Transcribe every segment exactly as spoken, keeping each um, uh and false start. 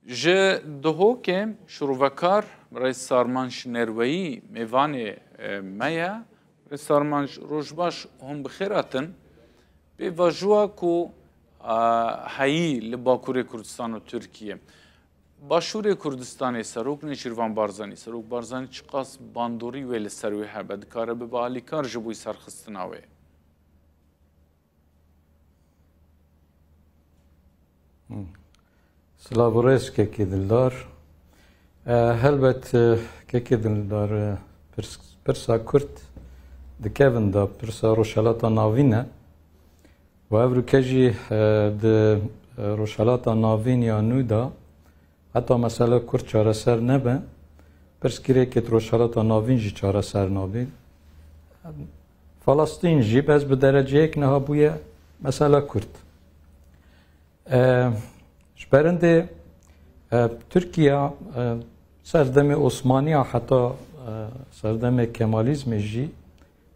Ji Duhokê şirovekar Birêz Sarmanş Nerweyî mêvanê, e, me ye. Birêz Sarmanş, roj baş, hûn bi xêr hatin. Pêvajoya ku, a, heyî li Bakurê Kurdistan û Tirkiye, Başûrê Kurdistanê Serok Nêçîrvan Barzanî, Serok Barzanî çiqas bandorî wê li ser wê hebe, dikare bibe alîkar ji bo serxistina wê? Hmm. Silav û rêz kekê dildar. E, helbet, e, kekê dildar, e, pirs-, pirsa Kurd dikevin da pirsa Rojhelata Navîn e. Û evroke jî, e, di, e, Rojhelata Navîn ya nû de heta mesela Kurd çareser nebe, pirsgirêkê di Rojhelata Navîn jî çareser nabe. Falastîn jî bes bi dereceyek niha bûye mesela Kurd. E, ji berindê, e, Tirkiye, e, serdemê Osmaniya heta, e, serdemê Kemalîzmê jî,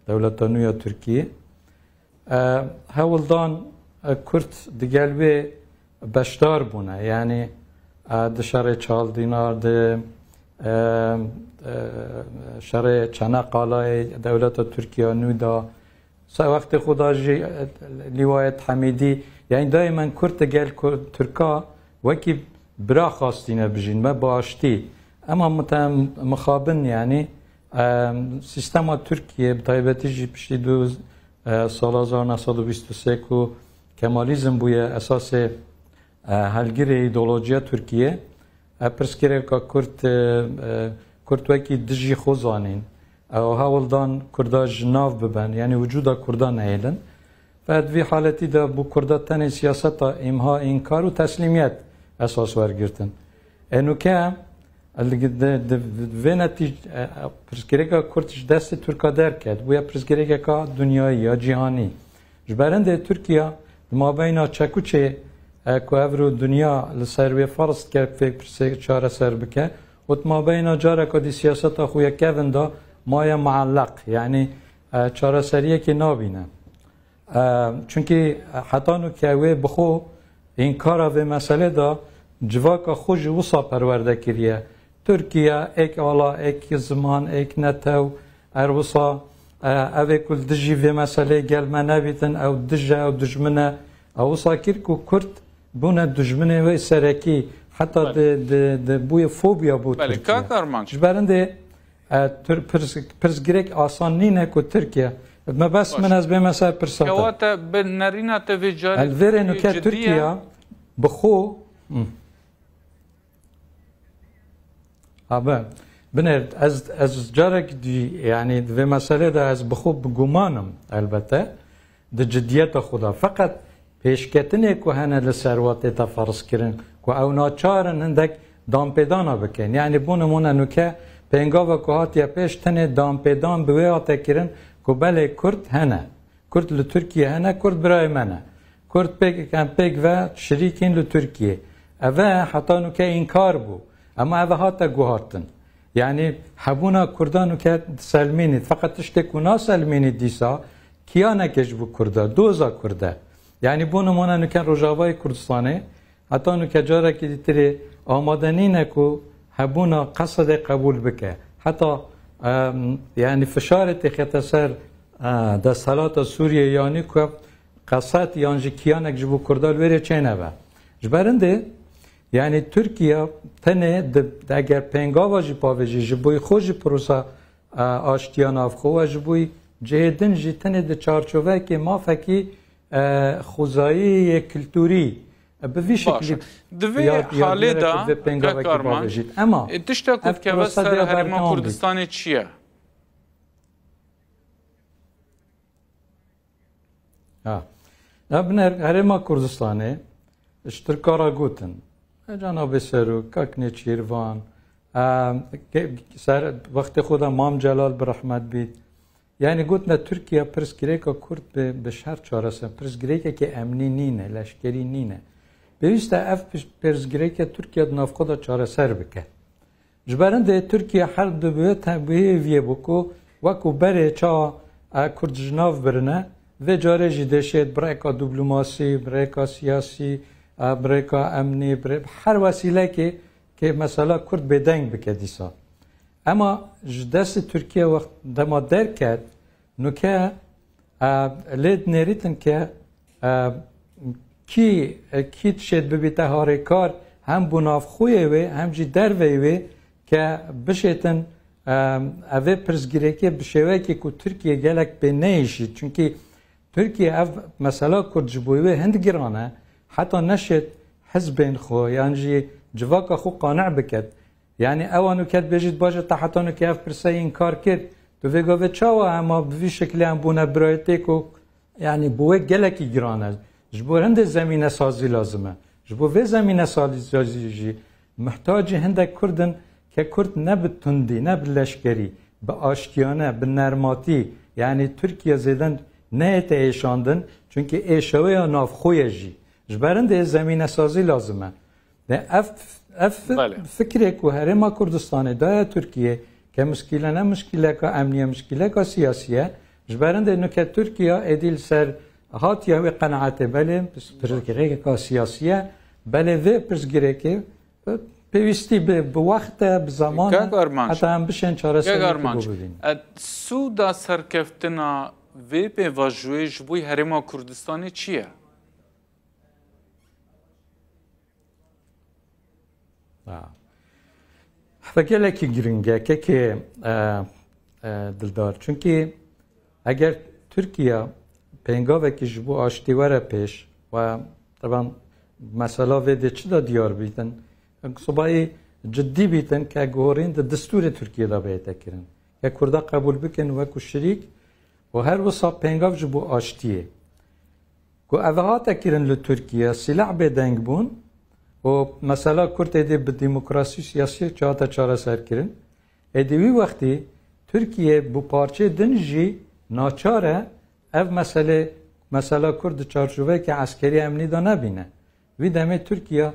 dewleta nû ya Tirkiye, e, hewldan, e, Kurd digel wê beşdar bûne. Yanî, e, di şerê Çaldîna, di, e, e, şerê Çeneqalayê, dewleta Tirkiye nû da, se wextê xwe da jî, e, Lîwayê Hemîdî, yanî dayê min Kurd digel Kur-, Tirka wekî bira xwastîne bijîn, me bi aştî. Ema mite-, mixabin, yanî, e, sîstema Tirkiye, bi taybetî jî piştî du, e, sala hezar neh sed û bîst û sê ku Kemalîzm bûye esasê, e, helgirê îdeolojiya Tirkiye, e, pirsgirêka Kurd, e, e, Kurd wekî dijî xwe zanîn. Ew hewldan Kurda ji nav biben, yanî wicûda Kurda nehêlin. Ve di vî haletî de bû Kurda tenê siyaseta îmha, înkar û teslîmiyet esas wergirtin. E, nûke, e, li, di, di, di vê netîc-, e, e, pirsgirêka Kurd ji destê Tirka derket, bûye pirsgirêkeka dinyayî ya cîhanî. Ji berindê Tirkiye di mabeyna çekuçê, e, ku evro dinya li ser wê ferz dike vê pirsê çareser bike û di mabeyna careka dî siyaseta xwe ya kevin de maye muelleq, yanî, e, çareseriyekê nabîne. E, çunkî heta nûke wê bi xwe înkara vê meselê de civaka xwe ji wisa perwerde kiriye. Tirkiye êk ala, êk ziman, êk netew, er wisa, e, ev ê ku li dijî vê meseleyê gel me nebîtin, ew dij e, ew dijmin e. Ew wisa kir ku Kurd bûne dijminê wê serekî, heta Belê. di, di, di bûye fobiya bo Belê, Tirkiye. Kak Armanc. Ji berindê, e, Tir-, pirs-, pirsgirêk asan nîne ku Tirkiye. Me bes Baş. min ez bême ser pirsa te. Kewate bi nerîna te vê carê El vêrê nuke cidî ye. Tirkiye bi xwe. Hı. Abi, binêr, ez, ez carek dî, yanî di vê meselê de ez bi xwe bi guman im, elbete, di cidiyeta xwe de. Feqet pêşketinê ku hene li ser wa tête ferz kirin, ku ew naçar in hindek danpêdana bikin. Yanî bo nimûne nuke pêngava ku hatiye pêş tenê danpêdan bi wê hate kirin ku belê Kurd hene. Kurd li Tirkiye hene, Kurd birayê me ne. Kurd pêk, em pêk ve şirîkîn li Tirkiye. Ev e heta nûke înkar bû. Ema ev e hate guhartin. Yanî hebûna Kurdan nûke diselmînî. Feqet tiştê ku naselmînî dîsa kiyaneke ji bo Kurda, doza Kurd e. Yanî bo nimûne nûke Rojavayê Kurdistanê, Heta nûke carekî dîtirê amade nîne ku hebûna Qesedê qebûl bike. Heta, em, yanî fişarê têxete ser, e, desthilata Sûriyê yanî ku Qesed yan jî kiyanek ji bo Kurda li wêrê çênebe. Ji berindê, yanî Tirkiye tenê di, eger pêngava jî pavêjî ji bo xwe jî prosa, e, aştiya navxwe we ji bo cihê din jî tenê di çarçoveyekê mafekî, e, xwezayî yê kulturî, e, bi vî Baş. şeklî Di vê ya, ya halê diyarek de, bi pêngavekî Kek Armanc, bavêjît. Ema e, tişta ku ev dikeve proses ser dê Herêma berdewam bît. Kurdistanê çi ye? Ha. Ya binêr Herêma Kurdistanê ji Tirka re gotin. E, Cenabê Serok, Kak Nêçîrvan, e, ke-, ser wextê xwe de Mam Celal bi rehmet bît. Yanî gotine Tirkiye pirsgirêka Kurd bi, bi şer çareser, pirsgirêkeke emnî nîne, leşkerî nîne. Pêwîst e ev pirs-, pirsgirêke Tirkiye di navxwe de çareser bike. Ji berindê Tirkiye her di bi te-, bi hêviyê bû ku wekû berê ça, e, Kurd ji nav birine, vê carê jî dê şêt bi rêka diplomasî, bi rêka siyasî, e, bi rêka emnî, bi rê-, her wesîlekê kê mesela Kurd bêdeng bike dîsa. Ema ji destê Tirkiye wext dema derket, nuke, e, lê dinêrîtin ke, e, kî, e, kî dişêt bibîte harêkar hem bo navxuyê wê hem jî derveyê wê ke bişêtin, e, evê pirsgirêkê bi şêweyekê ku Tirkiye gelek pê neyêşî. Çunkî Tirkiye ev mesela Kurd ji bo wê hind giran e. Heta neşêt hizbên xwe yan jî civaka xwe qane biket. Yani ewa nuke dibêjît baş e, te heta nuke ev pirse înkar kir. Tu vê gavê çawa ema bi vî şekilê em bûne birayetê ku yani bo wê gelekî giran e. Ji bo hindê zemînesazî lazim e. Ji bo vê zemînesazî jî mihtacî hindek Kurd in ke Kurd ne bi tundî, ne bi leşkerî, bi aştiyane, bi nermatî, yani Tirkiye zêden neyête êşandin, çunkî êşeweya navxwe ye jî. Ji ber hindê zemînesazî lazim e. De ev, ev fi-, Belê. Fikrê ku Herêma Kurdistanê daye Tirkiye, ke mişkîle ne mişkîleka emnî ye, mişkîleka siyasî ye, ji ber hindê nuke Tirkiye êdî li ser hatiye wê qenaetê, belê pirsgirêkeka siyasî ye, belê vê pirsgirêkê, e, pêwîstî bi, bi wext e, bi zaman e, Kak Armanc. Heta em bişên çareseriyekê Kak Armanc. Bo bibînin. E, sûda serkeftina vê pêvajoyê ji bo Herêma Kurdistanê çi ye? Ha. Ve gelekî giring e, kekê, e, e, Dildar. Çunkî eger Tirkiye pêngavekî ji bo aştî were pêş, we teban mesela vê dê çi de diyar bîtin, sibayî cidî bîtin ke guhorîn di destûrê Tirkiye de bête kirin. Ke Kurda qebûl bikin weku şirîk û her wisa pêngav ji bo aştiyê. Ku ev hate kirin li Tirkiye, sîleh bêdeng bûn û mesela Kurd êdî bi demokrasî û siyasî hate çareser kirin. Êdî wî wextî Tirkiye bi parçeyê din jî naçar e ev meselê, mesela Kurd di çarçoveyeke eskerî emnî de nebîne. Vî demê Tirkiye,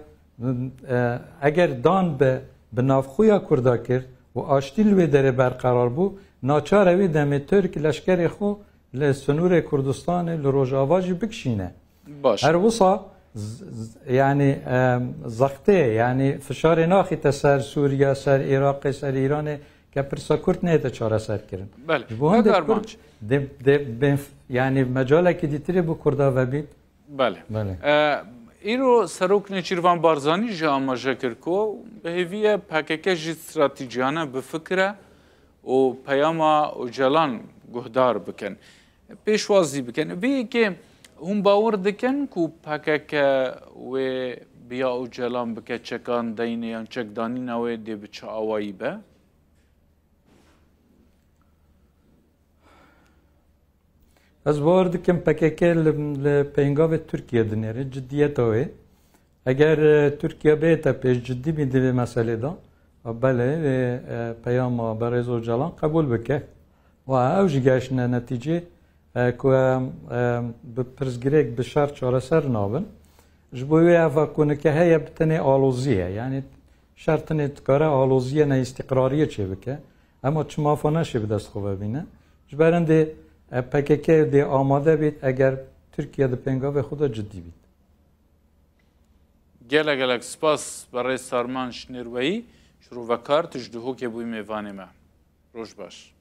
e, eger dan bi, bi navxuya Kurda kir û aştî li wê derê berqerar bû, naçar e vî demê Tirk leşkerê xwe li sinûrê Kurdistanê, li Rojava jî bikişîne. Baş. Her wisa z-, z-, yani, e, zextê, yani fişarê naxîte ser Sûriye, ser Iraqê, ser Îranê, ke pirsa Kurd neyête çareser kirin. Belê. Ji bo hindê Kurd dê, dê bên, yani mecalekî dîtirê bo Kurda vebît. Belê. Belê. E, îro Serok Nêçîrvan Barzanî jî amaje kir ku bi hêvî ye P K K jî stratejiyane bifikire û peyama Ocalan guhdar bikin, pêşwazî bikin. Vê yekê hûn bawer dikin ku P K K wê bi ya Ocalan bike çekan deynê yan çekdanîna wê dê bi çi awayî be? Ez bawer dikim P K K li, li pêngavê Tirkiye dinêre, ciddiyeta wê. Eger, e, Tirkiye bête pêş, ciddî bî di vê meselê de, a, belê, vê, e, peyama berêz Ocalan qebûl bike. Wa ew jî gehiştine netîcê, e, ku em, em, bi pirsgirêk, bi şer çareser nabin. Ji bo wê eva ku nike heye bi tenê alozî ye. Yani şer tenê dikare aloziyê neîstiqrariyê çêbike. Ema çi mafa neşê bi dest xwe ve bîne. Ji ber hindê, e, P K K dê amade bît eger Tirkiye di pêngavê xwe de cidî bît. Gelek gelek spas berêz Sarman Şinêrweyî, şirovekar, tu ji Duhokê bûyî mêvanê me. Roj baş.